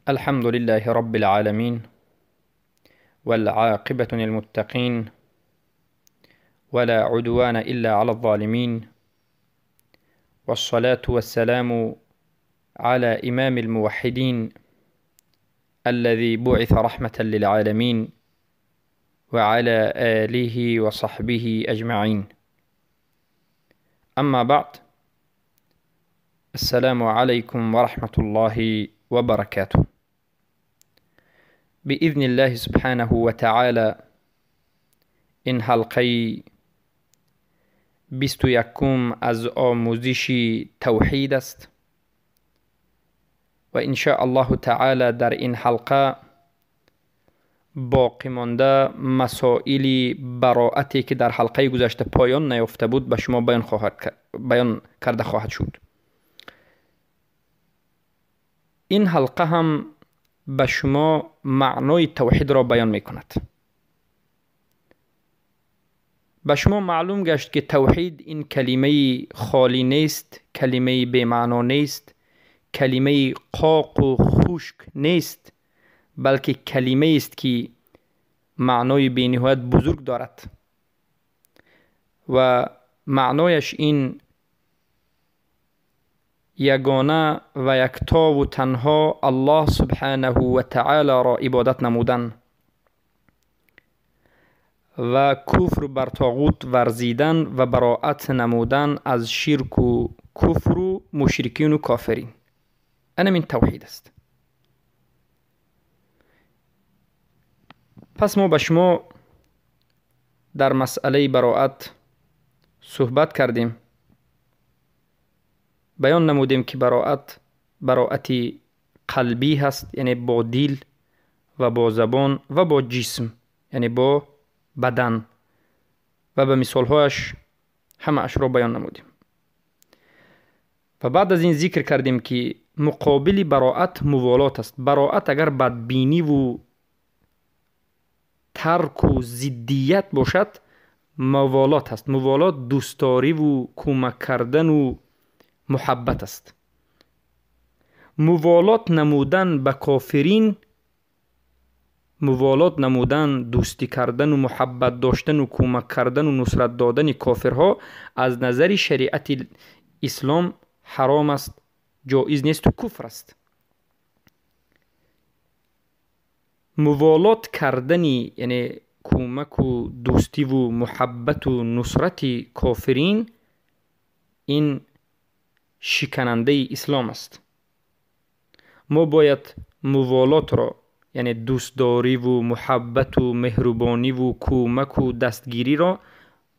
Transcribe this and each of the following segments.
الحمد لله رب العالمين، والعاقبة للمتقين، ولا عدوان إلا على الظالمين، والصلاة والسلام على إمام الموحدين الذي بعث رحمة للعالمين، وعلى آله وصحبه أجمعين. أما بعد، السلام عليكم ورحمة الله وبركاته. بإذن الله سبحانه وتعالى این حلقه 21 از آموزش توحید است و ان شاء الله تعالی در این حلقه باقی مانده مسائل براعتی که در حلقه گذشته پایان نیافته بود به شما بیان کرده خواهد شد. این حلقه هم به شما معنای توحید را بیان می کند. به شما معلوم گشت که توحید این کلمه خالی نیست، کلمه بی‌معنا نیست، کلمه قاق و خشک نیست، بلکه کلمه است که معنای بی‌نهایت بزرگ دارد و معنایش این یگانه و یکتا و تنها الله سبحانه و تعالی را عبادت نمودن و کفر بر طاغوت ورزیدن و براءت نمودن از شرک و کفر و مشرکین و کافرین. این توحید است. پس ما به شما در مسئله براءت صحبت کردیم، بیان نمودیم که براءت براءت قلبی هست، یعنی با دل و با زبان و با جسم، یعنی با بدن، و به مثالهایش همه اش را بیان نمودیم. و بعد از این ذکر کردیم که مقابل براءت موالات است. براءت اگر بدبینی و ترک و ضدیت باشد موالات است. موالات دوستداری و کمک کردن و محبت است. موالات نمودن به کافرین، موالات نمودن، دوستی کردن و محبت داشتن و کمک کردن و نصرت دادن کافرها از نظر شریعت اسلام حرام است، جایز نیست و کفر است. موالات کردن یعنی کمک و دوستی و محبت و نصرت کافرین، این شکننده اسلام است. ما باید موالات را، یعنی دوستداری و محبت و مهربانی و کمک و دستگیری را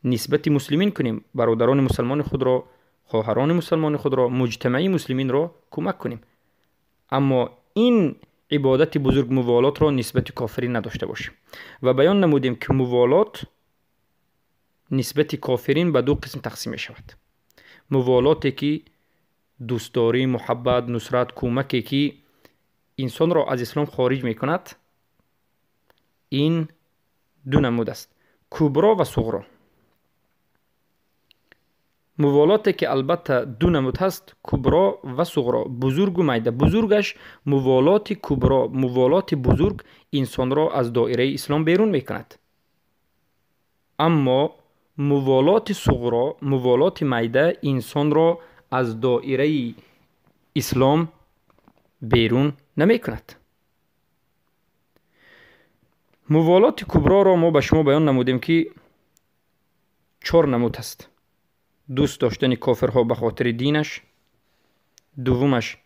نسبت مسلمین کنیم، برادران مسلمان خود را، خواهران مسلمان خود را، مجتمع مسلمین را کمک کنیم، اما این عبادت بزرگ موالات را نسبت کافرین نداشته باشیم. و بیان نمودیم که موالات نسبت کافرین به دو قسم تقسیم می شود. موالاتی که دوستداری، محبت، نصرت، کمکی که انسان را از اسلام خارج می کند، این دو نمود است، کبرا و صغرا. موالاتی که البته دو نمود هست، کبرا و صغرا، بزرگ و میده. بزرگش موالات کبرا، موالات بزرگ انسان را از دایره اسلام بیرون می کند، اما موالات صغرا، موالات میده انسان را از دایره اسلام بیرون نمی کند. موالات کبرا را ما به شما بیان نمودیم که 4 نمود است. دوست داشتن کافرها به خاطر دینش، دومش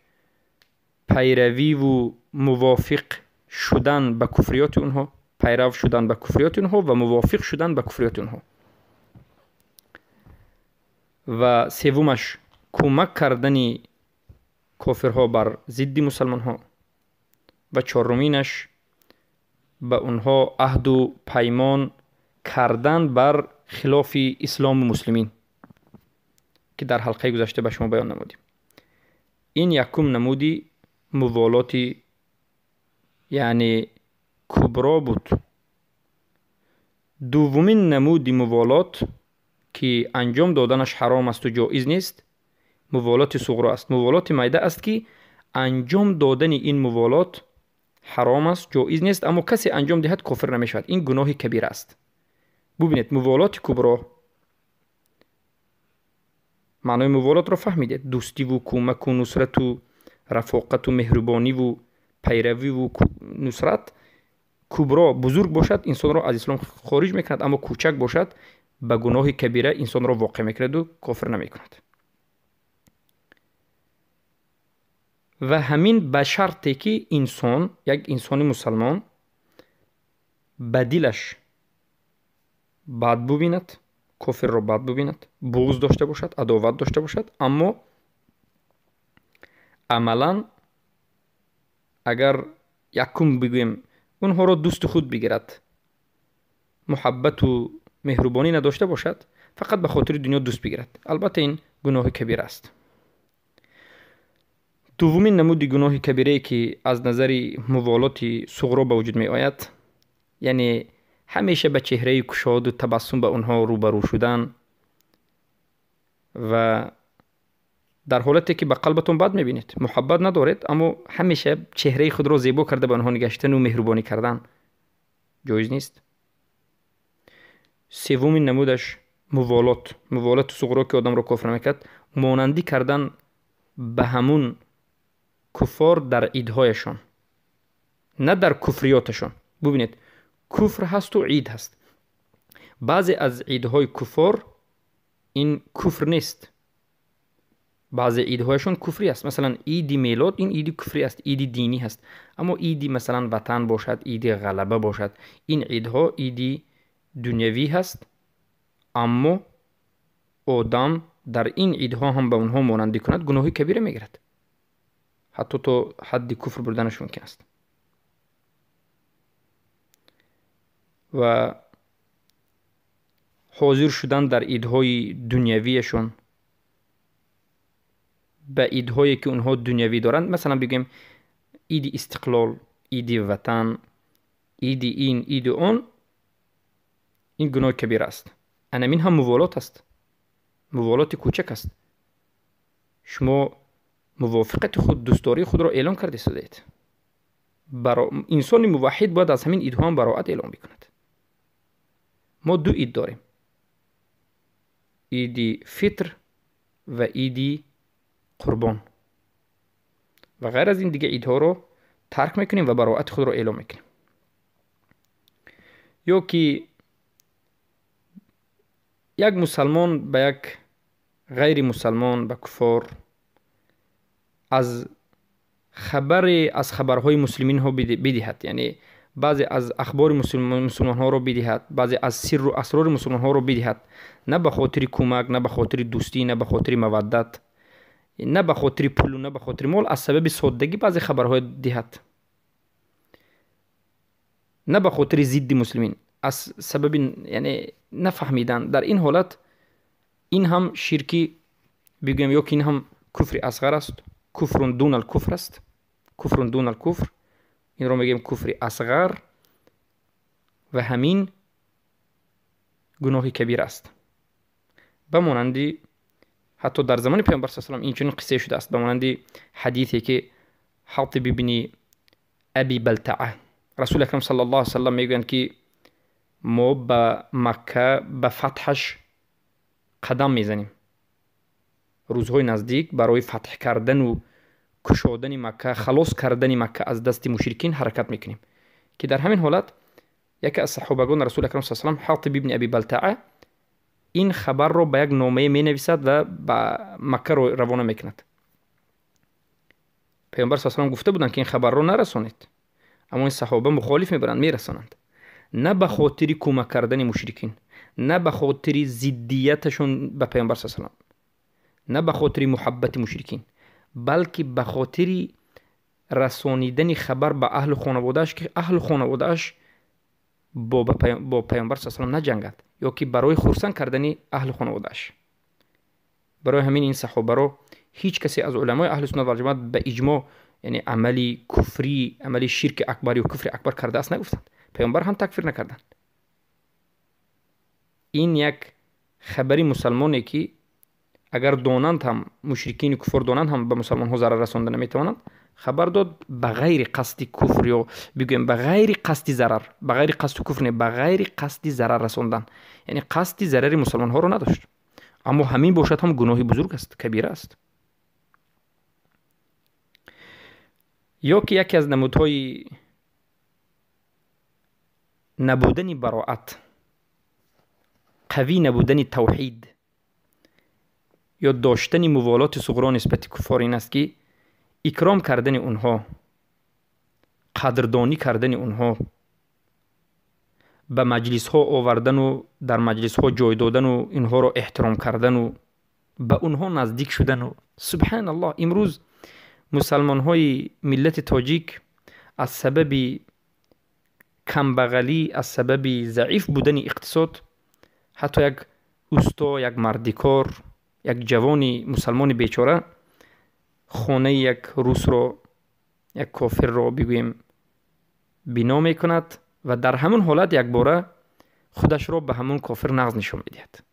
پیروی و موافق شدن به کفریات اونها، پیرو شدن به کفریات اونها و موافق شدن به کفریات اونها، و سومش کمک کردن کافرها بر ضد مسلمانها، و چهارمینش به اونها عهد و پیمان کردن بر خلاف اسلام و مسلمین که در حلقه گذشته به شما بیان نمودیم. این یکم نمودی موالات یعنی کبرا بود. دومین نمود موالات که انجام دادنش حرام است و جایز نیست، موالات صغرا است. موالات میده است که انجام دادن این موالات ҳаром аст, ҷоиз нест, аммо касе анҷом диҳад, кофир намешавад. Ин гуноҳи кабира аст. Бубинед, муволоти кубро, маънои муволотро фаҳмидед: дӯстиву кӯмаку нусрату рафоқату меҳрубониву пайравиву нусрат. Кубро бузург бошад, инсонро аз ислом хориҷ мекунад, аммо кӯчак бошад, ба гуноҳи кабира инсонро воқеъ мекунаду кофир намекунад. Ва ҳамин ба шарте ки инсон, як инсони мусалмон, ба дилаш бад бубинад, кофирро бад бубинад, буғз дошта бошад, адоват дошта бошад, аммо амалан агар якум бигӯем, онҳоро дӯсти худ бигирад, муҳаббату меҳрубонӣ надошта бошад, фақат ба хотири дунё дӯст бигирад, албатта ин гуноҳи кабира аст. Дуввумин намуди гуноҳи кабирае, ки аз назари муволоти суғро ба вуҷуд меояд, яъне ҳамеша ба чеҳраи кушоду табассум ба онҳо рӯбарӯ шудан ва дар ҳолате ки ба қалбатон бад мебинед, муҳаббат надоред, аммо ҳамеша чеҳраи худро зебо карда ба онҳо нигаштану меҳрубонӣ кардан ҷоиз нест. Севумин намудаш муволот, муволоти суғро, ки одамро кофир намекард, монандӣ кардан ба ҳамун куффор дар идҳояшон, на дар куфриёташон. Бубинед, куфр ҳасту ид ҳаст. Баъзе аз идҳои куффор ин куфр нест, баъзе идҳояшон куфрӣ аст. Масалан, иди мелод ин иди куфрӣ аст, иди динӣ ҳаст, аммо иди, масалан, ватан бошад, иди ғалаба бошад, ин идҳо иди дунявӣ ҳаст, аммо одам дар ин идҳо ҳам ба онҳо монандӣ кунад, гуноҳи кабира мегирад, ҳатто то ҳадди куфр бурданаш мумкин аст. Ва ҳозир шудан дар идҳои дунявиашон, ба идҳое ки онҳо дунявӣ доранд, масалан бигӯем иди истиқлол, иди ватан, иди ин, иди он, ин гуноҳи кабира аст. Анамин ҳам муволот аст, муволоти кӯчак аст. Шумо мувофиқати худ, дӯстдории худро эълон карда истодаед. Инсони муваҳҳид бояд аз ҳамин идҳо ҳам бароат эълон бикунад. Мо ду ид дорем: иди фитр ва иди қурбон. Ва ғайр аз ин дига идҳоро тарк мекунем ва бароати худро эълон мекунем. Ё ки як мусалмон ба як ғайри мусалмон, ба куффор аз хабаре аз хабарҳои муслиминҳо бидиҳад, яъне баъзе аз ахбори мусулмонҳоро бидиҳад, баъзе аз сирру асрори мусулмонҳоро бидиҳад, на ба хотири кӯмак, на ба хотири дӯстӣ, на ба хотири маваддат, на ба хотири пулу на ба хотири мол, аз сабаби соддагӣ баъзе хабарҳо диҳад, на ба хотири зидди муслимин, аз сабаби яъне нафаҳмидан. Дар ин ҳолат ин ҳам ширкӣ бигӯем, ё ки ин ҳам куфри асғар аст, куфрун дун алкуфр аст, куфрун дун алкуфр, инро мегӯем куфри асғар, ва ҳамин гуноҳи кабир аст. Ба монанди ҳатто дар замони паёмбар с салам инчунин қиссае шудааст, ба монанди ҳадисе ки Ҳатиб ибни Аби Балтаа, Расули акрам саллаллоҳу алайҳи васаллам мегӯянд, ки мо ба Макка ба фатҳаш қадам мезанем, рӯзҳои наздик барои фатҳ кардану кушодани Макка, халос кардани Макка аз дасти мушрикин ҳаракат мекунем, ки дар ҳамин ҳолат яке аз саҳобагон Расули акрам с салам, Ҳатиб ибни Аби Балтаа, ин хабарро ба як номае менависад ва ба Макка равона мекунад. Паёмбар с салам гуфта буданд, ки ин хабарро нарасонед, аммо ин саҳоба мухолиф мебаранд, мерасонанд, на ба хотири кӯмак кардани мушрикин, на ба хотири зиддияташон ба паёмбар с салам, на ба хотири муҳаббати мушрикин, балки ба хотири расонидани хабар ба аҳлу хонаводааш, ки аҳлу хонаводааш бо паёмбар с салам наҷангад, ё ки барои хурсанд кардани аҳлу хонаводааш. Барои ҳамин ин саҳобаро ҳеҷ касе аз уламои аҳли суннат валҷамоат ба иҷмоъ, яъне амали куфрӣ, амали ширки акбар ё куфри акбар кардааст нагуфтанд. Паёмбар ҳам такфир накарданд. Ин як хабари мусалмоне, ки агар донанд ҳам, мушрикини куффор донанд ҳам, ба мусалмонҳо зарар расонда наметавонанд, Хабар дод ба ғайри қасди куфр ё бигӯем ба ғайри қасди зарар, ба ғайри қасди куфр не, ба ғайри қасди зарар расондан, яъне қасди зарари мусалмонҳоро надошт. Аммо ҳамин бошад ҳам гуноҳи бузург аст, кабира аст. Ё ки яке аз намудҳои набудани бароат, қавӣ набудани тавҳид ё доштани муволоти суғро нисбати куффор ин аст, ки икром кардани онҳо, қадрдонӣ кардани онҳо, ба маҷлисҳо овардану дар маҷлисҳо ҷой додану инҳоро эҳтиром кардану ба онҳо наздик шудану. Субҳаналлоҳ, имрӯз мусалмонҳои миллати тоҷик аз сабаби камбағалӣ, аз сабаби заиф будани иқтисод, ҳатто як усто, як мардикор, як ҷавони мусалмони бечора хонаи як русро, як кофирро бигӯем бино мекунад ва дар ҳамон ҳолат якбора худашро ба ҳамон кофир нағз нишон медиҳад.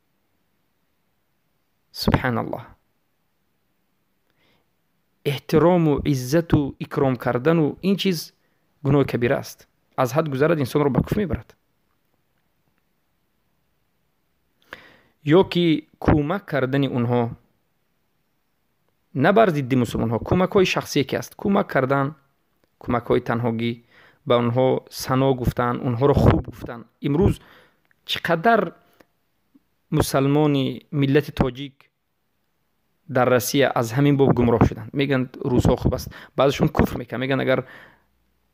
Субҳаналлоҳ, эҳтирому иззату икром кардану ин чиз гуноҳи кабира аст. Аз ҳад гузарад, инсонро ба куфр мебарад. Ё ки кӯмак кардани онҳо на бар зидди мусулмонҳо, кӯмакҳои шахсие ки аст, кӯмак кардан, кӯмакҳои танҳогӣ, ба онҳо сано гуфтан, онҳоро хуб гуфтан. Имрӯз чӣ қадар мусалмони миллати тоҷик дар Россия аз ҳамин боб гумроҳ шуданд. Мегӯянд русҳо хуб аст, баъзешон куфр мекунанд, мегӯянд агар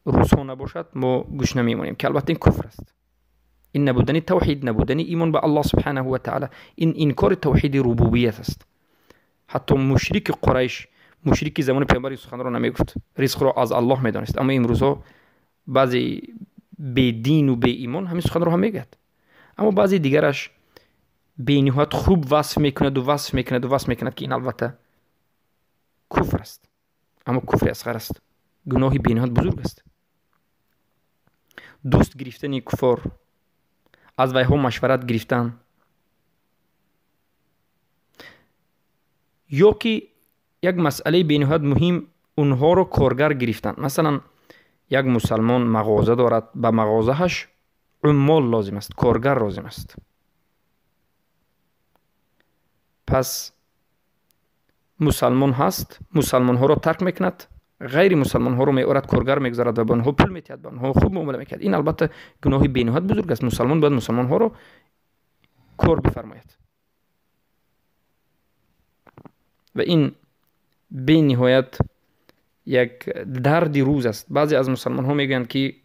русҳо набошад мо гӯш намемонем, ки албатта ин куфр аст. Ин набудани тавҳид, набудани имон ба Аллоҳ субҳанаҳу ва таъала, ин инкори тавҳиди рубубият аст. Ҳатто мушрики Қурайш, мушрики замони паёмбар ин суханро намегуфт, ризқро аз Аллоҳ медонист. Аммо имрӯзҳо баъзе бедину беимон ҳамин суханро ҳам мегӯяд, аммо баъзе дигараш бениҳоят хуб васф мекунаду васф мекунаду васф мекунад, ки ин албатта куфр аст, аммо куфри асғар аст, гуноҳи бениҳоят бузург аст. Дӯст гирифтани куффор, аз вайҳо машварат гирифтан, ё ки як масъалаи бениҳоят муҳим, онҳоро коргар гирифтан. Масалан, як мусалмон мағоза дорад, ба мағозааш уммол лозим аст, коргар лозим аст. Пас мусалмон ҳаст, мусалмонҳоро тарк мекунад, ғайри мусалмонҳоро меорад, коргар мегузарад ва ба онҳо пул метиҳад, ба онҳо хуб муомила мекунад. Ин албатта гуноҳи бениҳоят бузург аст. Мусалмон бояд мусалмонҳоро кор бифармояд ва ин бениҳоят як дарди рӯз аст. Баъзе аз мусалмонҳо мегӯянд ки,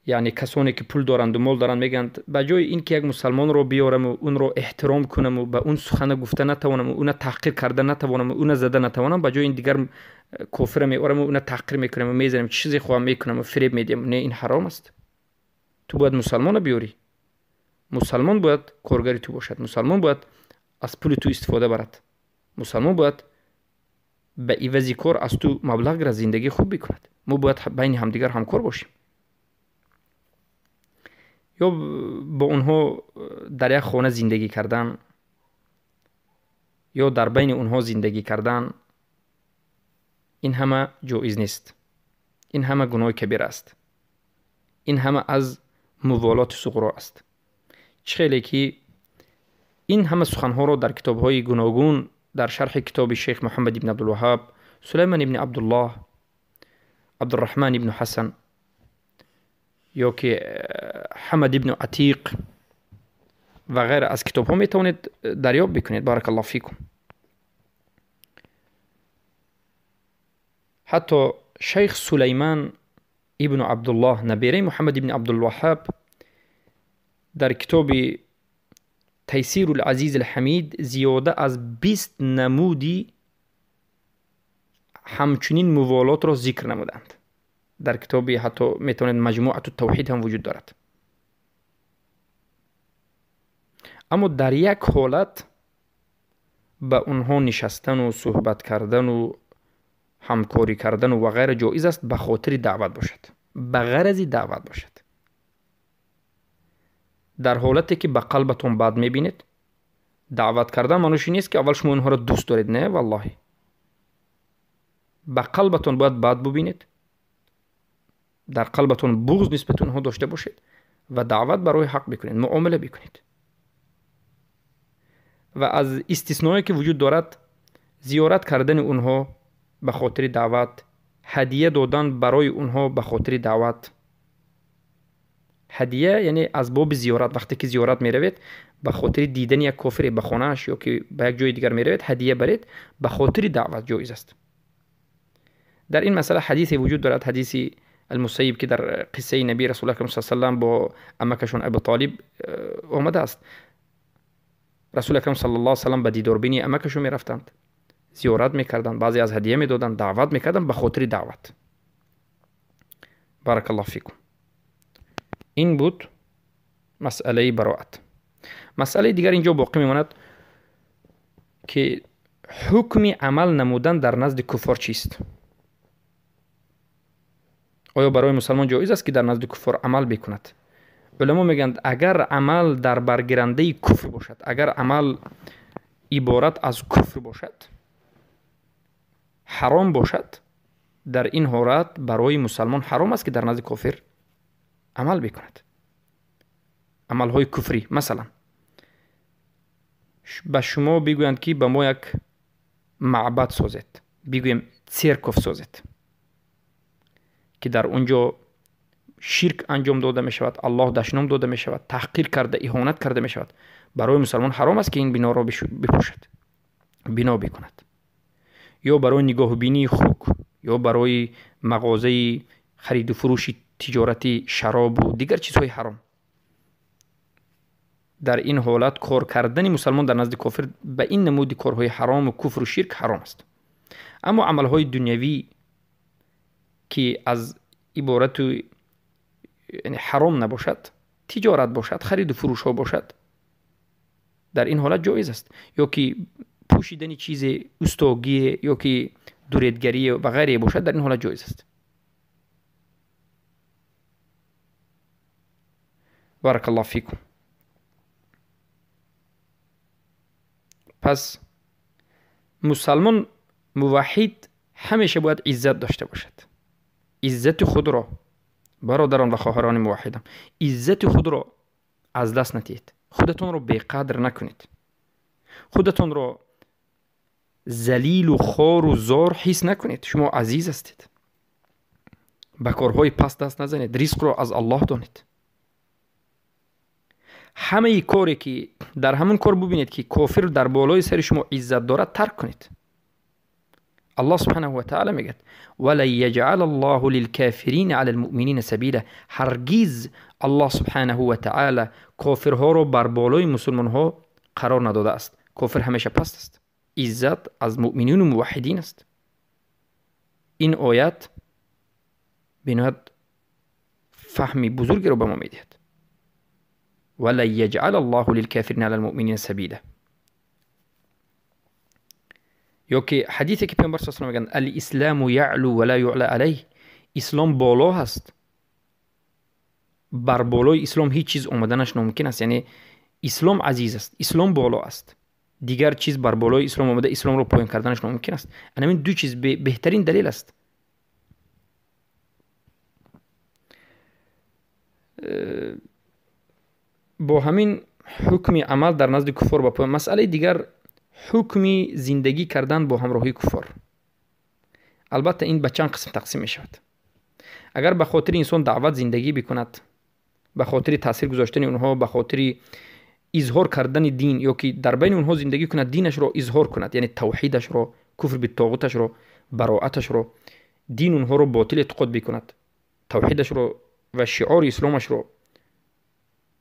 яъне касоне ки пул доранду мол доранд, мегӯянд ба ҷои ин ки як мусалмонро биёраму унро эҳтиром кунаму ба он сухана гуфта натавонаму уна таҳқир карда натавонаму уна зада натавонам, ба ҷои ин дигар кофира меораму уна таҳқир мекунаму мезанам, чизе хоҳам мекунаму фиреб медиҳам. Не, ин ҳаром аст. Ту бояд мусалмона биёрӣ, мусалмон бояд коргари ту бошад, мусалмон бояд аз пули ту истифода барад, мусалмон бояд ба ивази кор аз ту маблағ гирад, зиндагии хуб бикунад. Мо бояд байни ҳамдигар ҳамкор бошем. Ё бо онҳо дар як хона зиндагӣ кардан, ё дар байни онҳо зиндагӣ кардан, ин ҳама ҷоиз нест. Ин ҳама гуноҳи кабира аст. Ин ҳама аз муволоти суғро аст. Чӣ хеле ки ин ҳама суханҳоро дар китобҳои гуногун, дар шарҳи китоби шейх Муҳаммад ибн Абдулваҳҳаб, Сулайман ибни Абдуллоҳ, Абдурраҳман ибну Ҳасан ё ки Ҳамад ибну Атиқ ва ғайра аз китобҳо метавонед дарёб бикунед. Баракаллоҳу фикум. Ҳатто шайх Сулайман ибну Абдуллоҳ, набераи Муҳаммад ибни Абдулваҳҳаб, дар китоби Тайсирул Азиз алҳамид зиёда аз 20 намуди ҳамчунин муволотро зикр намуданд. Дар китоби ҳатто метавонед Маҷмуату тавҳид ҳам вуҷуд дорад. Аммо дар як ҳолат ба онҳо нишастану суҳбат кардану ҳамкорӣ кардану ва ғайра ҷоиз аст, ба хотири даъват бошад, ба ғарази даъват бошад. Дар ҳолате ки ба қалбатон бад мебинед, даъват кардан маънош ин нест ки аввал шумо онҳоро дӯст доред. Не, валлоҳи. ба қалбатон бояд бад бубинед, дар қалбатон буғз нисбат онҳо дошта бошед ва даъват барои ҳақ бикунед, муомила бикунед. Ва аз истисное ки вуҷуд дорад, зиёрат кардани онҳо ба хотири даъват, ҳадия додан барои онҳо ба хотири даъват. Ҳадия яъне аз боби зиёрат, вақте ки зиёрат меравед, ба хотири дидани як кофире ба хонааш ё ки ба як ҷои дигар меравед, ҳадия баред, ба хотири даъват ҷоиз аст. Дар ин масъала ҳадисе вуҷуд дорад, ҳадиси Алмусайиб, ки дар қиссаи наби расул акрам саллаллоҳу алайҳи васаллам бо амакашон Абу Толиб омадааст. Расул акрам саллаллоҳу алайҳи васаллам ба дидорбини амакашон мерафтанд, зиёрат мекарданд, баъзе аз ҳадия медоданд, даъват мекарданд ба хотири даъват. Баракаллоҳу фикум. Ин буд масъалаи бароат. Масъалаи дигар инҷо боқӣ мемонад ки ҳукми амал намудан дар назди куффор чист? Оё барои мусалмон ҷоиз аст ки дар назди куффор амал бикунад? Уламо мегӯянд, агар амал дар баргирандаи куфр бошад, агар амал иборат аз куфр бошад, ҳаром бошад, дар ин ҳолат барои мусалмон ҳаром аст ки дар назди кофир амал бикунад. Амалҳои куфрӣ, масалан, ба шумо бигӯянд ки ба мо як маъбад созед, бигӯем церков созед, ки дар он ҷо ширк анҷом дода мешавад, Аллоҳ дашном дода мешавад, таҳқир карда, иҳонат карда мешавад. Барои мусалмон ҳаром аст ки ин биноро бипӯшад, бино бикунад. Ё барои нигоҳубинии хук, ё барои мағозаи хариду фурӯши тиҷорати шаробу дигар чизҳои ҳаром. Дар ин ҳолат кор кардани мусалмон дар назди кофир ба ин намуди корҳои ҳарому куфру ширк ҳаром аст. Аммо амалҳои дунявӣ ки аз иборату ҳаром набошад, тиҷорат бошад, хариду фурӯшҳо бошад, дар ин ҳолат ҷоиз аст. Ё ки пӯшидани чизе, устогие, ё ки дуредгарие ва ғайре бошад, дар ин ҳолат ҷоиз аст. Баракаллоҳу фикум. Пас мусалмон муваҳҳид ҳамеша бояд иззат дошта бошад. Иззати худро, бародарон ва хоҳарони муваҳҳидам, иззати худро аз даст надиҳед. Худатонро беқадр накунед. Худатонро залилу хору зор ҳис накунед. Шумо азиз ҳастед. Ба корҳои паст даст назанед. Ризқро аз Аллоҳ донед. Ҳамаи коре ки дар ҳамон кор бубинед ки кофир дар болои сари шумо иззат дорад, тарк кунед. Аллоҳ субҳанаҳу ва таъала мегӯяд: валан яҷъала Аллоҳу лилкофирина ала алмуъминина сабила. Ҳаргиз Аллоҳ субҳанаҳу ва таъала кофирҳоро бар болои мусулмонҳо қарор надодааст. Кофир ҳамеша паст аст. Иззат аз муъминину муваҳҳидин аст. Ин оят бениҳоят фаҳми бузургеро ба мо медиҳад. валан яҷъала Аллоҳу лилкофирина ала алмуъминина сабила. Ё ки ҳадисе ки Паёмбар саллаллоҳу алайҳи васаллам мегӯянд: алисламу яълу ва ла юъла алайҳ. Ислом боло ҳаст, бар болои ислом ҳеҷ чиз омаданаш номумкин аст. Яъне ислом азиз аст, ислом боло аст, дигар чиз бар болои ислом омада исломро поён карданаш номумкин аст. Ана ин ду чиз беҳтарин далел аст. Бо ҳамин ҳукми амал дар назди куффор ба поён. Масъалаи дигар ҳукми зиндагӣ кардан бо ҳамроҳии куффор. Албатта ин ба чанд қисм тақсим мешавад. Агар ба хотири инсон даъват зиндагӣ бикунад, ба хотири таъсир гузоштани онҳо, ба хотири изҳор кардани дин, ё ки дар байни онҳо зиндагӣ кунад, динашро изҳор кунад, яъне тавҳидашро, куфр битоғуташро, бароаташро, дин онҳоро ботил эътиқод бикунад, тавҳидашро ва шиори исломашро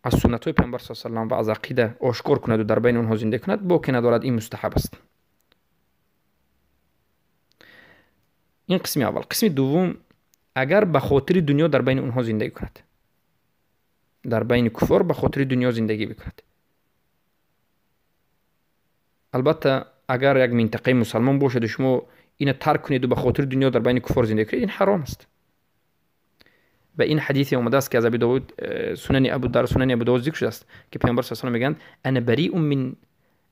аз суннатҳои Паёмбар саллаллоҳу алайҳи васаллам ва аз ақида ошкор кунаду дар байни онҳо зиндагӣ кунад, боке надорад, ин мустаҳаб аст. Ин қисми аввал. Қисми дуввум, агар ба хотири дунё дар байни онҳо зиндагӣ кунад, дар байни куффор ба хотири дунё зиндагӣ бикунад. Албатта агар як минтақаи мусалмон бошаду шумо ина тарк кунеду ба хотири дунё дар байни куффор зиндагӣ кунед, ин ҳаром аст. Ба ин ҳадисе омадааст ки аз Аби Довуд, сунани Абу дар сунани Абу Довуд зикр шудааст ки Паёмбар саллаллоҳу алайҳи васаллам мегӯянд: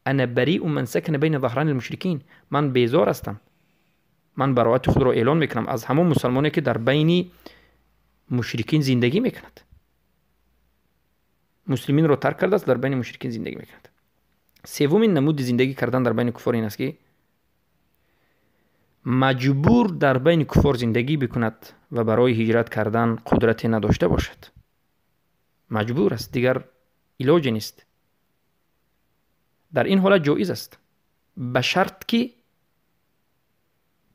ана бариун ман сакана байна заҳрани алмушрикин. Ман безор ҳастам, Ман бароати худро эълон мекунам аз ҳамон мусалмоне, ки дар байни мушрикин зиндагӣ мекунад. Муслиминро тарк кардааст, дар байни мушрикин зиндагӣ мекунад. Севумин намуди зиндагӣ кардан дар байни куффор ин аст, ки маҷбур дар байни куффор зиндагӣ бикунад ва барои ҳиҷрат кардан қудрате надошта бошад. Маҷбур аст, дигар илоҷе нест. Дар ин ҳолат ҷоиз аст, ба шарт ки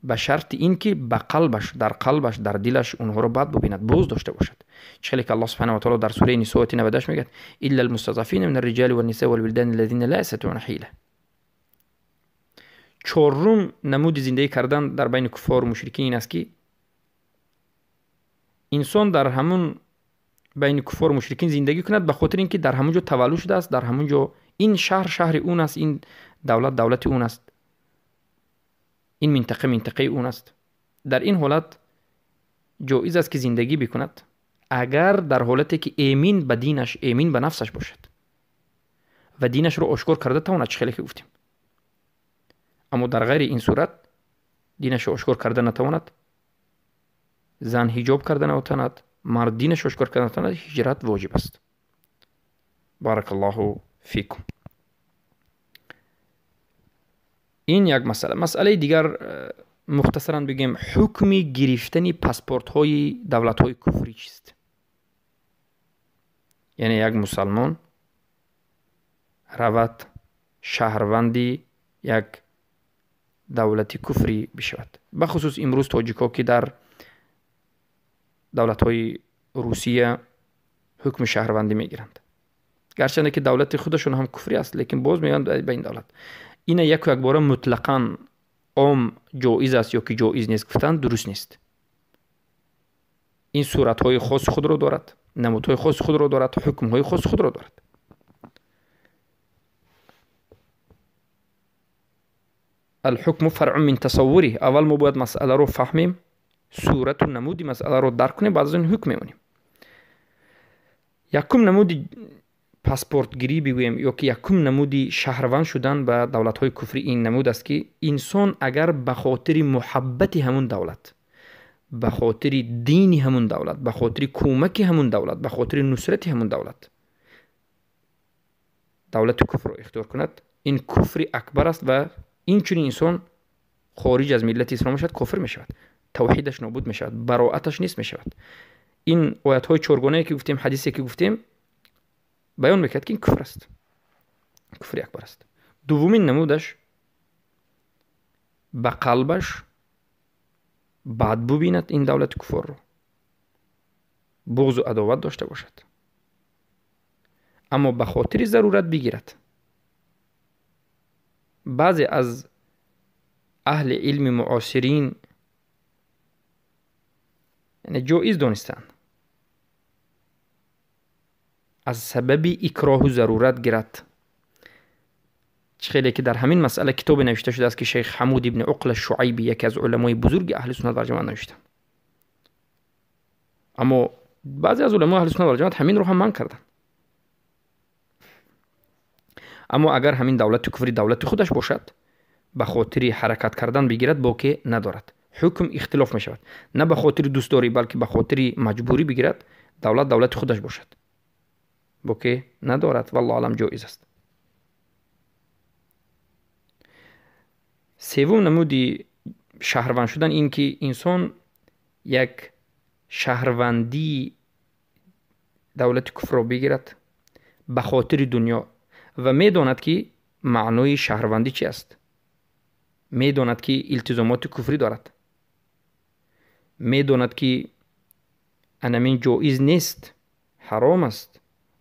ба шарти ин ки ба қалбаш, дар қалбаш, дар дилаш онҳоро бад бубинад, боз дошта бошад. Чӣ хеле ки Аллоҳ субҳанаҳу ва таъоло дар сураи Нисо ояти 98 мегӯяд: илла алмустазъафина мин арриҷали ваннисаи валвилдани аллазина ла ястатиъуна ҳила. Чорум намуди зиндагӣ кардан дар байни куффору мушрикин ин аст, ки инсон дар ҳамун байни куффору мушрикин зиндагӣ кунад ба хотири ин ки дар ҳамун ҷо таваллуд шудааст, дар ҳамун ҷо ин шаҳр шаҳри он аст, ин давлат давлати он аст, ин минтақа минтақаи он аст. Дар ин ҳолат ҷоиз аст, ки зиндагӣ бикунад, агар дар ҳолате ки эмин ба динаш, эмин ба нафсаш бошад ва динашро ошкор карда тавонад, чӣ хеле ки гуфтем. Аммо дар ғайри ин сурат динашро ошкор карда натавонад, зан ҳиҷоб карда натавонад, мард динашро ошкор карда натавонад, ҳиҷрат воҷиб аст. Баракаллоҳу фикум. Ин як масъала. Масъалаи дигар, мухтасаран бигӯем, ҳукми гирифтани паспортҳои давлатҳои куфрӣ чист? Яъне як мусалмон равад шаҳрванди як давлати куфрӣ бишавад. Бахусус имрӯз тоҷикҳо, ки дар давлатҳои Русия ҳукми шаҳрвандӣ мегиранд. Гарчанде ки давлати худашон ҳам куфрӣ аст, лекин боз меоянд ба ин давлат. Ина яку якбора мутлақан ом ҷоиз аст ё ки ҷоиз нест гуфтан дуруст нест. Ин суратҳои хоси худро дорад, намудҳои хоси худро дорад, ҳукмҳои хоси худро дорад. Алҳукму фаръун мин тасаввуриҳ. Аввал мо бояд масъаларо фаҳмем, сурату намуди масъаларо дарк кунем, баъд аз он ҳукм мемонем. Якум намуди паспортгирӣ бигӯем ё ки якум намуди шаҳрванд шудан ба давлатҳои куфрӣ ин намуд аст, ки инсон агар ба хотири муҳаббати ҳамун давлат, ба хотири дини ҳамун давлат, ба хотири кӯмаки ҳамун давлат, ба хотири нусрати ҳамун давлат давлати куфрро ихтиёр кунад, ин куфри акбар аст ва инчунин инсон хориҷ аз миллати ислом мешавад, кофир мешавад, тавҳидаш нобуд мешавад, бароаташ нест мешавад. Ин оятҳои чоргонае ки гуфтем, ҳадисе ки гуфтем, баён мекард, ки ин куфр аст, куфри акбар аст. Дуввумин намудаш ба қалбаш бад бубинад ин давлати куфорро, буғзу адоват дошта бошад, аммо ба хотири зарурат бигирад. Баъзе аз аҳли илми муосирин яъне ҷоиз донистанд аз сабаби икроҳу зарурат гирад. Чӣ хеле ки дар ҳамин масъала китобе навишта шудааст, ки шейх Ҳамуд ибни Уқла Шуайби, яке аз уламои бузурги аҳли суннат вал ҷамоат, навиштанд. Аммо баъзе аз уламои аҳли суннат вал ҷамоат ҳаминро ҳам манъ карданд. Аммо агар ҳамин давлати куфрӣ давлати худаш бошад, ба хотири ҳаракат кардан бигирад, боке надорад. Ҳукм ихтилоф мешавад. На ба хотири дӯстдорӣ, балки ба хотири маҷбурӣ бигирад, давлат давлати худаш бошад, боке надорад. Валлоҳу аълам, ҷоиз аст. Севум намуди шаҳрванд шудан ин ки инсон як шаҳрвандии давлати куфрро бигирад ба хотири дунё ва медонад, ки маънои шаҳрвандӣ чи аст, медонад, ки илтизомоти куфрӣ дорад, медонад, ки анамин ҷоиз нест, ҳаром аст,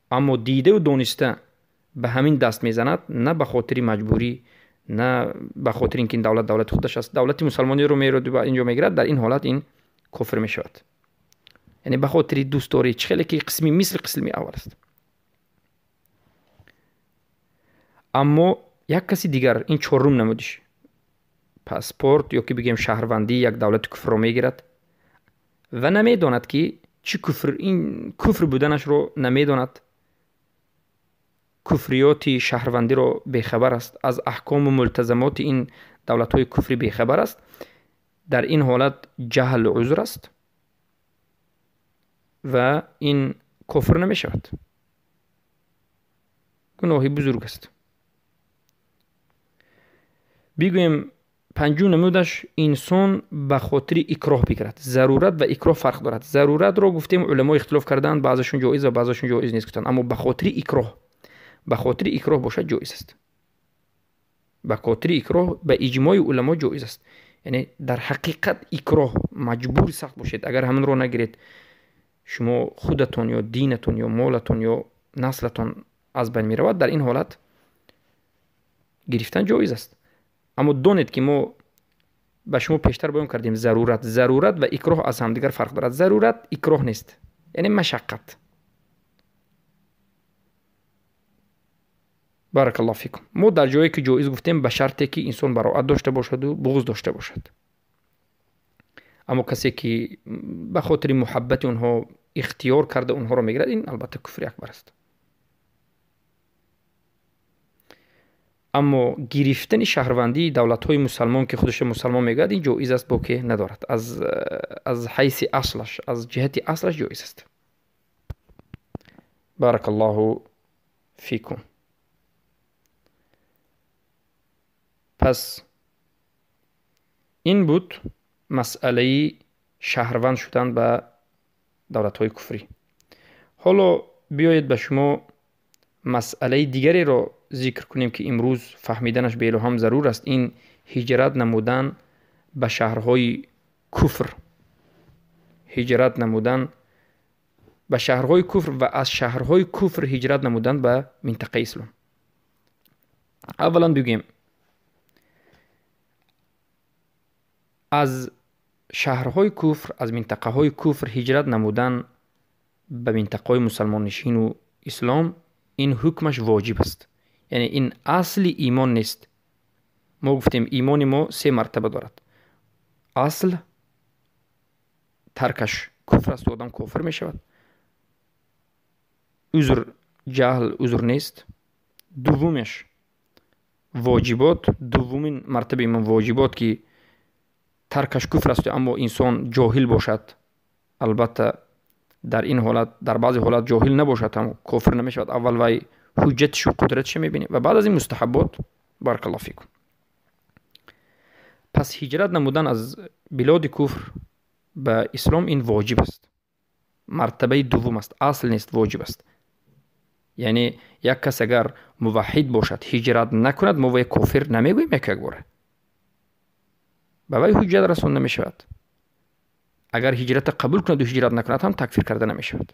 аммо дидаву дониста ба ҳамин даст мезанад, на ба хотири маҷбурӣ, на ба хотири ин ки ин давлат давлати худаш аст, давлати мусалмониро мероду ба инҷо мегирад, дар ин ҳолат ин кофир мешавад. Яъне ба хотири дӯстдорӣ, чӣ хеле ки қисми мисли қисми аввал аст. Аммо як каси дигар, ин чорум намудиш, паспорт ё ки бигӯем шаҳрвандии як давлати куфрро мегирад ва намедонад, ки чӣ куфр, ин куфр буданашро намедонад, куфриёти шаҳрвандиро бехабар аст, аз аҳкому мултазамоти ин давлатҳои куфрӣ бехабар аст, Дар ин ҳолат ҷаҳл узр аст ва ин кофир намешавад, гуноҳи бузург аст. Бигӯем панҷум намудаш инсон ба хотири икроҳ бигирад. Зарурат ва икроҳ фарқ дорад. Заруратро гуфтем уламо ихтилоф карданд, баъзешон ҷоиз ва баъзешон ҷоиз нест гуфтанд, аммо ба хотири икроҳ, ба хотири икроҳ бошад ҷоиз аст. Ба хотири икроҳ ба иҷмои уламо ҷоиз аст. Яъне дар ҳақиқат икроҳ маҷбури сахт бошед, агар ҳаминро нагиред шумо худатон ё динатон ё молатон ё наслатон аз байн меравад, дар ин ҳолат гирифтан ҷоиз аст. Аммо донед ки мо ба шумо пештар баён кардем зарурат, зарурат ва икроҳ аз ҳамдигар фарқ дорад. Зарурат икроҳ нест, яъне машаққат. Баракаллоҳу фикум. Мо дар ҷое ки ҷоиз гуфтем ба шарте ки инсон бароат дошта бошаду буғз дошта бошад. Аммо касе ки ба хотири муҳаббати онҳо ихтиёр карда онҳоро мегирад, ин албатта куфри акбар аст. Аммо гирифтани шаҳрвандии давлатҳои мусалмон ки худашро мусалмон мегӯяд, ин ҷоиз аст, боке надорад. Аз ҳайси аслаш, аз ҷиҳати аслаш ҷоиз аст. Баракаллоҳу фикум. Пас ин буд масъалаи шаҳрванд шудан ба давлатҳои куфрӣ. Ҳоло биёед ба шумо масъалаи дигареро зикр кунем ки имрӯз фаҳмиданаш белоҳам зарур аст. Ин ҳиҷрат намудан ба шаҳрҳои куфр, ҳиҷрат намудан ба шаҳрҳои куфр ва аз шаҳрҳои куфр ҳиҷрат намудан ба минтақаи ислом. Аввалан бигӯем аз шаҳрҳои куфр, аз минтақаҳои куфр ҳиҷрат намудан ба минтақаҳои мусалмоннишину ислом ин ҳукмаш воҷиб аст. Яъне ин асли имон нест. Мо гуфтем имони мо се мартаба дорад. Асл таркаш куфр аст, одам кофир мешавад. Узр ҷаҳл узр нест. Дуввумаш воҷибот, дуввумин мартаби имон воҷибот ки таркаш куфр аст, аммо инсон ҷоҳил бошад, албатта дар ин ҳолат, дар баъзе ҳолат ҷоҳил набошад ҳам кофир намешавад. Аввал вай ҳуҷҷатишу қудратиша мебинем ва баъд аз ин мустаҳаббот. Баракаллоҳу фикум. Пас ҳиҷрат намудан аз билоди куфр ба ислом ин воҷиб аст, мартабаи дуввум аст, асл нест, воҷиб аст. Яъне як кас агар муваҳҳид бошад ҳиҷрат накунад, мо вай кофир намегӯем як як бора, ба вай ҳуҷҷат расонда мешавад. Агар ҳиҷрата қабул кунаду ҳиҷрат накунад ҳам такфир карда намешавад.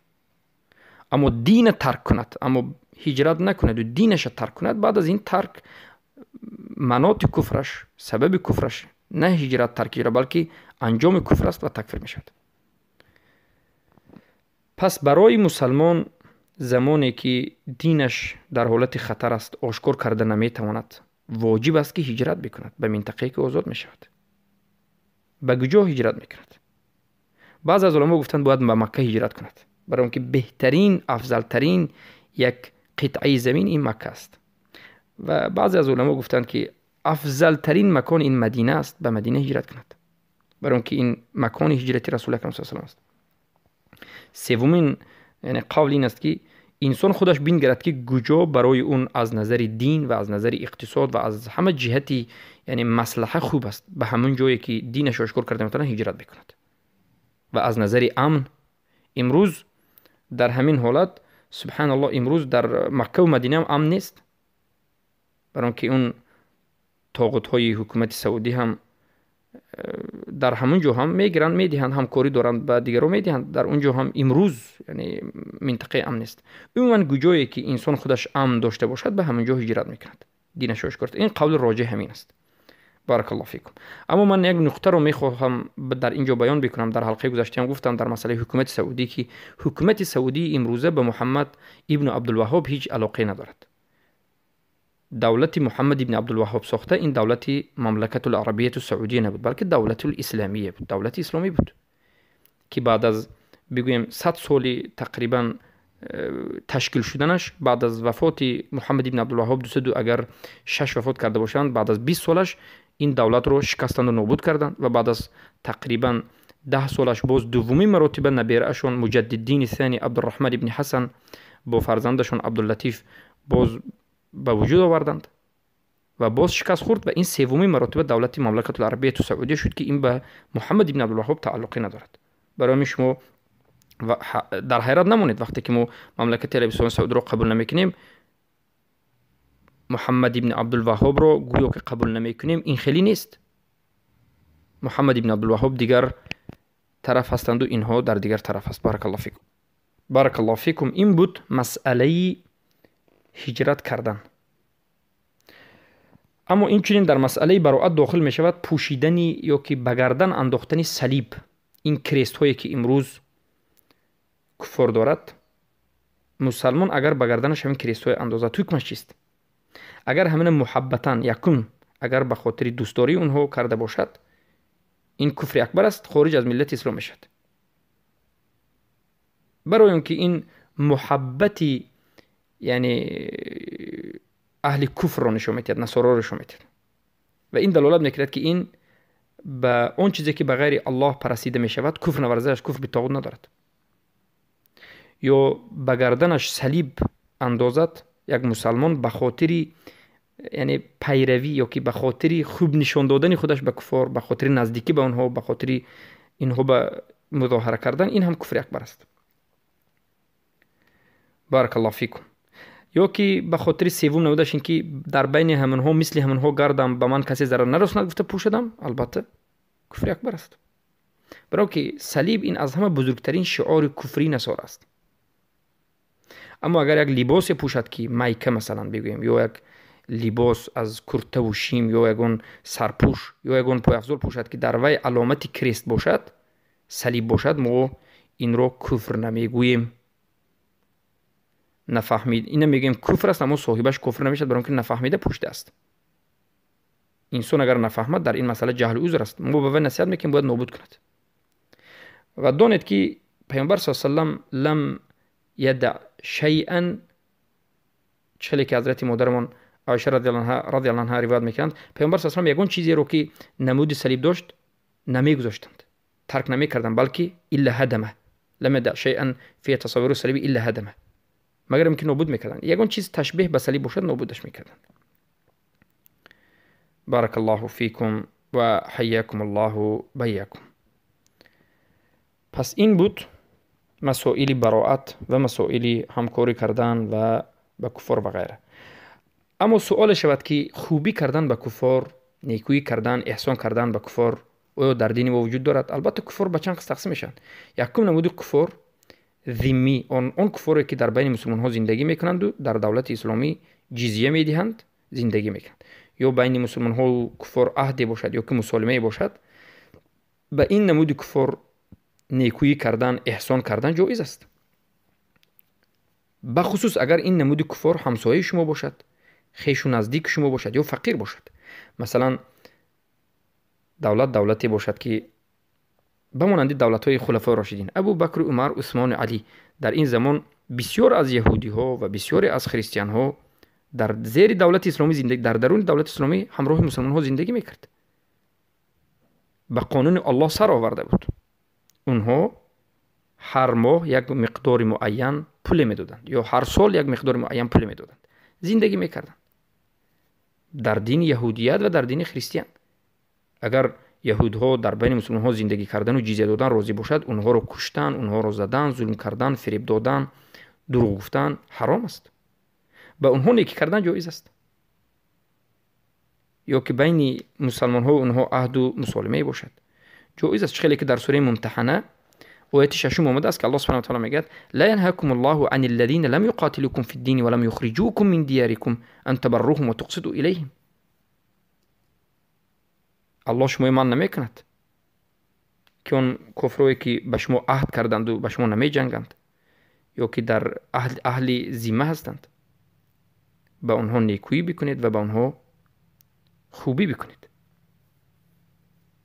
Аммо дина тарк кунад, аммо ҳиҷрат накунаду динаша тарк кунад, баъд аз ин тарк маноти куфраш, сабаби куфраш на ҳиҷрат тарки ҳиҷрат, балки анҷоми куфр аст ва такфир мешавад. Пас барои мусалмон замоне ки динаш дар ҳолати хатар аст, ошкор карда наметавонад, воҷиб аст ки ҳиҷрат бикунад ба минтақае ки озод мешавад. Ба куҷо ҳиҷрат мекунад? Баъзе аз уламо гуфтанд бояд ба Макка ҳиҷрат кунад, барои он ки беҳтарин, афзалтарин як қитъаи замин ин Макка аст. Ва баъзе аз уламо гуфтанд ки афзалтарин макон ин Мадина аст, ба Мадина ҳиҷрат кунад, барои он ки ин макони ҳиҷрати Расули Акрам саллаллоҳу алайҳи васаллам аст. Севумин яъне қавл ин аст ки инсон худаш бингарад ки куҷо барои он аз назари дин ва аз назари иқтисод ва аз ҳама ҷиҳати яъне маслаҳа хуб аст, ба ҳамон ҷое ки динаш ошкор карда метавонад ҳиҷрат бикунад. Ва аз назари амн имрӯз дар ҳамин ҳолат субҳаналлоҳ, имрӯз дар Маккаву Мадина ҳам амн нест, барои он ки он тоғутҳои ҳукумати Саудӣ ҳам дар ҳамон ҷо ҳам мегиранд, медиҳанд, ҳамкорӣ доранд, ба дигарро медиҳанд. Дар он ҷо ҳам имрӯз яъне минтақаи амн нест. Умуман куҷое ки инсон худаш амн дошта бошад, ба ҳамон ҷо ҳиҷрат мекунад, динаш ошкор. Ин қавли роҷеҳ ҳамин аст. Баракаллоҳу фикум. Аммо ман як нуқтаро мехоҳам дар ин ҷо баён бикунам. Дар ҳалқаи гузаштаам гуфтам дар масъалаи ҳукумати Саудӣ ки ҳукумати Саудии имрӯза ба Муҳаммад ибну Абдулваҳҳоб ҳеҷ алоқае надорад. Давлати Муҳаммад ибни Абдулваҳҳоб сохта ин давлати мамлакатул арабияту саудия набуд, балки давлатул исламия буд, давлати исломӣ буд ки баъд аз бигӯем 100 соли тақрибан ташкил шуданаш, баъд аз вафоти Муҳаммад ибни Абдулваҳҳоб 200 агар 6 вафот карда бошанд, баъд аз 20 солаш ин давлатро шикастанд ва нобуд карданд ва баъд аз тақрибан 10 солаш боз дуввумин маротиба набираашон Муҷаддиддини Сани Абдурраҳман ибни Ҳасан бо фарзандашон Абдуллатиф боз ба вуҷуд оварданд ва боз шикаст хӯрд ва ин севумин маротиба давлати Мамлакатул Арабияту Саудия шуд, ки ин ба Муҳаммад ибни Абдулваҳҳоб тааллуқӣ надорад. Барои ҳамин шумо дар ҳайрат намонед вақте ки мо мамлакати Арабистони Саудиро қабул намекунем, Муҳаммад ибни Абдулваҳҳобро гӯё ки қабул намекунем, ин хеле нест. Муҳаммад ибни Абдулваҳҳоб дигар тараф ҳастанду инҳо дар дигар тараф аст. Баракаллоҳу фикум. Баракаллоҳу фикум. Ин буд масъалаи ҳиҷрат кардан. Аммо инчунин дар масъалаи бароат дохил мешавад пӯшидани ё ки ба гардан андохтани салиб, ин крестҳое ки имрӯз куфор дорад. Мусалмон агар ба гарданаш ҳамин крестҳое андозад, ҳукмаш чист? Агар ҳамина муҳаббатан, якум, агар ба хотири дӯстдории онҳо карда бошад, ин куфри акбар аст, хориҷ аз миллати ислом мешавад. Барои он ки ин муҳаббати яъне аҳли куфрро нишон медиҳад, насороро нишон медиҳад ва ин далолат мекунад, ки ин ба он чизе ки ба ғайри Аллоҳ парастида мешавад, куфр наварзааш, куфр битоғут надорад. Ё ба гарданаш салиб андозад як мусалмон ба хотири яъне пайравӣ ё ки ба хотири хуб нишон додани худаш ба куфор, ба хотири наздикӣ ба онҳо, ба хотири инҳо ба музоҳара кардан, ин ҳам куфри акбар аст. Баракаллоҳу фикум. Ё ки ба хотири севум намудаш ин ки дар байни ҳамонҳо мисли ҳамонҳо гардам, ба ман касе зарар нарасонад гуфта пӯшадам, албатта куфри акбар аст. Баро ки салиб ин аз ҳама бузургтарин шиори куфрии насора аст. Аммо агар як либосе пӯшад, ки майка масалан бигӯем, ё як либос аз куртаву шим, ё ягон сарпӯш, ё ягон пойафзол пӯшад, ки дар вай аломати крест бошад, салиб бошад, мо инро куфр намегӯем. Нафаҳмид, ина мегӯем куфр аст, аммо соҳибаш куфр намешавад, барои он ки нафаҳмида пӯшидааст. Инсон агар нафаҳмад, дар ин масъала ҷаҳлу узр аст. Мо ба вай насиҳат мекунем, бояд нобуд кунад. Ва донед, ки Паёмбар саллаллоҳу алайҳи васаллам лам яда шайъан, чӣ ки ҳазрати модарамон Оиша радиаллоҳу анҳа ривоят мекунанд, Паёмбар саллаллоҳу алайҳи васаллам ягон чизеро ки намуди салиб дошт намегузоштанд, тарк намекарданд, балки илла ҳадама, лам яда шайъан фи тасаввури салиби илла ҳадама, магарам ки нобуд мекарданд. Ягон чиз ташбеҳ ба салиб бошад, нобудаш мекарданд. Баракаллоҳу фикум ва ҳайякум Аллоҳу байякум. Пас ин буд масоили бароат ва масоили ҳамкорӣ кардан ва ба куфор ва ғайра. Аммо суоле шавад, ки хубӣ кардан ба куфор, некӯӣ кардан, эҳсон кардан ба куфор оё дар дини мо вуҷуд дорад? Албатта куфор ба чанд қисм тақсим мешаванд. Якум намуди куфор зиммӣ, он куфоре ки дар байни мусулмонҳо зиндагӣ мекунанду дар давлати исломӣ ҷизия медиҳанд, зиндагӣ мекунанд. Ё байни мусулмонҳо куфор аҳде бошад, ё ки мусолимае бошад, ба ин намуди куфор некӯӣ кардан, эҳсон кардан ҷоиз аст. Бахусус агар ин намуди куфор ҳамсояи шумо бошад, хешу наздики шумо бошад ё фақир бошад. Масалан, давлат давлате бошад, ки ба монанди давлатҳои хулафои рошидин, Абу Бакр, Умар, Усмону Алӣ, дар ин замон бисёр аз яҳудиҳо ва бисёре аз христианҳо дар зери давлати исломӣ зиндагӣ, дар даруни давлати исломӣ ҳамроҳи мусулмонҳо зиндагӣ мекард, ба қонуни Аллоҳ сар оварда буд. Онҳо ҳар моҳ як миқдори муайян пуле медоданд ё ҳар сол як миқдори муайян пуле медоданд, зиндагӣ мекарданд дар дини яҳудият ва дар дини христиан. Агар яҳудҳо дар байни мусулмонҳо зиндагӣ кардану ҷизя додан розӣ бошад, онҳоро куштан, онҳоро задан, зулм кардан, фиреб додан, дурӯғ гуфтан ҳаром аст. Ба онҳо некӣ кардан ҷоиз аст. Ё ки байни мусалмонҳо онҳо аҳду мусолимае бошад, ҷоиз аст. Чӣ хеле ки дар сураи Мумтаҳана ояти шашум омадааст, ки Аллоҳ субҳанаҳу ва таъала мегӯяд: ла янҳакум Аллоҳу ани аллазина лам юқотилукум фи ддини ва лам юхриҷукум мин диярикум ан табарруҳум ва туқситу илайҳим. Аллоҳ шумои ман намекунад, ки он куфрое ки ба шумо аҳд карданду ба шумо намеҷанганд ё ки дар аҳли зимма ҳастанд, ба онҳо некӯӣ бикунед ва ба онҳо хубӣ бикунед.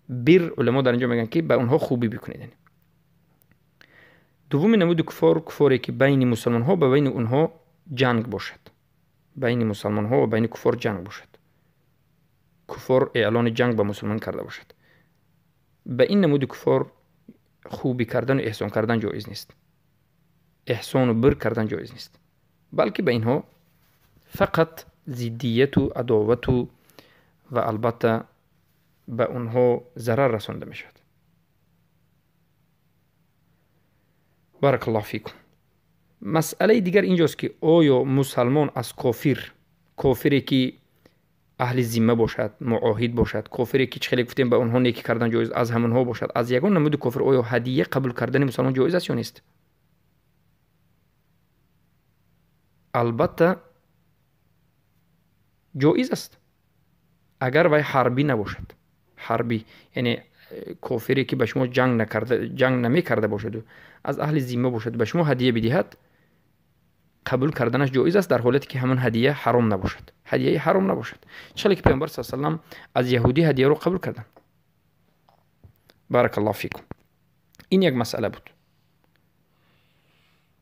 Бир уламо дар инҷо мегӯянд, ки ба онҳо хубӣ бикунед. Дуввуми намуди куфор, куфоре ки байни мусулмонҳо ба байни онҳо ҷанг бошад, байни мусалмонҳо ва байни куфор ҷанг бошад. куффор эълони ҷанг ба мусулмон карда бошад. Ба ин намуди куффор хубӣ кардану эҳсон кардан ҷоиз нест, эҳсону бир кардан ҷоиз нест, балки ба инҳо фақат зиддияту адовату ва албатта ба онҳо зарар расонда мешавад. Баракаллоҳу фикум. Масъалаи дигар инҷост ки оё мусалмон аз кофир, кофире ки аҳли зимма бошад, муоҳид бошад, кофире ки чӣ хеле гуфтем ба онҳо некӣ кардан ҷоиз, аз ҳамонҳо бошад, аз ягон намуди кофир оё ҳадия қабул кардани мусалмон ҷоиз аст ё нест? Албатта ҷоиз аст, агар вай ҳарбӣ набошад. Ҳарбӣ яъне кофире ки ба шумо ҷанг намекарда бошаду аз аҳли зимма бошад, ба шумо ҳадия бидиҳад, қабул карданаш ҷоиз аст дар ҳолате ки ҳамон ҳадия ҳаром набошад, ҳадияи ҳаром набошад. Чӣ ки Паёмбар саллаллоҳу алайҳи васаллам аз яҳудӣ ҳадияро қабул карданд. Баракаллоҳу фикум. Ин як масъала буд.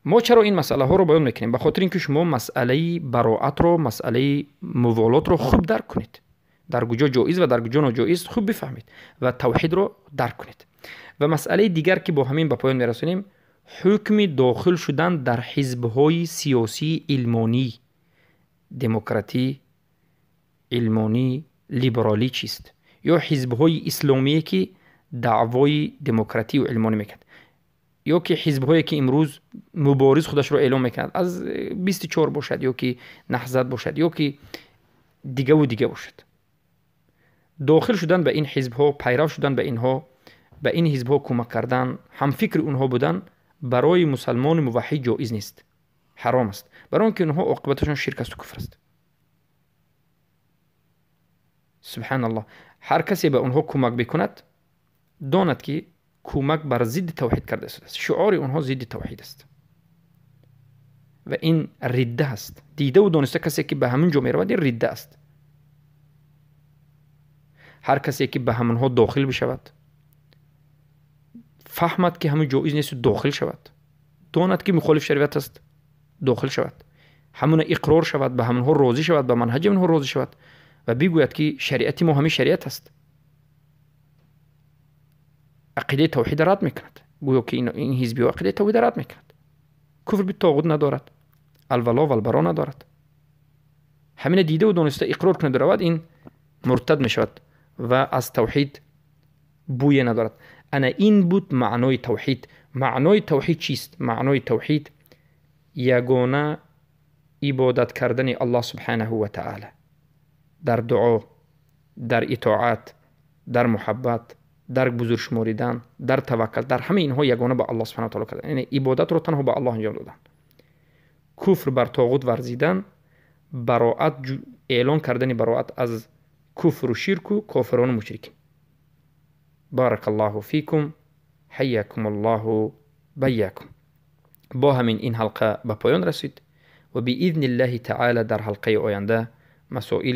Мо чаро ин масъалаҳоро баён мекунем? Ба хотири ин ки шумо масъалаи бароатро, масъалаи муволотро хуб дарк кунед, дар куҷо ҷоиз ва дар куҷо ноҷоиз хуб бифаҳмед ва тавҳидро дарк кунед. Ва масъалаи дигар ки бо ҳамин ба поён мерасонем, ҳукми дохил шудан дар ҳизбҳои сиёсии илмонӣ, демократӣ, илмонӣ, либералӣ чист? Ё ҳизбҳои исломие ки даъвои демократию илмонӣ мекунад, ё ки ҳизбҳое ки имрӯз мубориз худашро эълон мекунад, аз 24 бошад ё ки Наҳзат бошад ё ки дигаву дига бошад. Дохил шудан ба ин ҳизбҳо, пайрав шудан ба инҳо, ба ин ҳизбҳо кӯмак кардан, ҳамфикри онҳо будан барои мусалмони муваҳҳид ҷоиз нест, ҳаром аст, барои он ки онҳо оқибаташон ширк асту куфр аст. Субҳаналлоҳ. Ҳар касе ба онҳо кӯмак бикунад, донад ки кӯмак бар зидди тавҳид карда истодааст. Шиори онҳо зидди тавҳид аст ва ин ридда аст. Дидаву дониста касе ки ба ҳамин ҷо меравад, ин ридда аст. Ҳар касе ки ба ҳамонҳо дохил бишавад, фаҳмад ки ҳамон ҷоиз нест, дохил шавад, донад ки мухолиф шариат аст, дохил шавад, ҳамона иқрор шавад, ба ҳамонҳо розӣ шавад, ба манҳаҷи онҳо розӣ шавад ва бигӯяд ки шариати мо ҳамин шариат аст. Ақидаи тавҳида рад мекунад, гӯё ки ин ҳизбиҳо ақидаи тавҳида рад мекунад. Куфр битоғут надорад, алвало валбаро надорад. Ҳамина дидаву дониста иқрор кунад равад, ин муртад мешавад ва аз тавҳид бӯе надорад. Ана ин буд маънои тавҳид. Маънои тавҳид чист? Маънои тавҳид ягона ибодат кардани Аллоҳ субҳанаҳу ва таъала дар дуо, дар итоат, дар муҳаббат, дар бузургшуморидан, дар таваккал, дар ҳамаи инҳо ягона ба Аллоҳ субҳанаҳу ва таъала кардан, яъне ибодатро танҳо ба Аллоҳ анҷом додан, куфр бар тоғут варзидан, бароат эълон кардани бароат аз куфру ширку кофирону мушрикин. Баракаллоҳу фикум, ҳайякумуллоҳу байякум. Бо ҳамин ин ҳалқа ба поён расид ва биизниллаҳи таъала дар ҳалқаи оянда масоили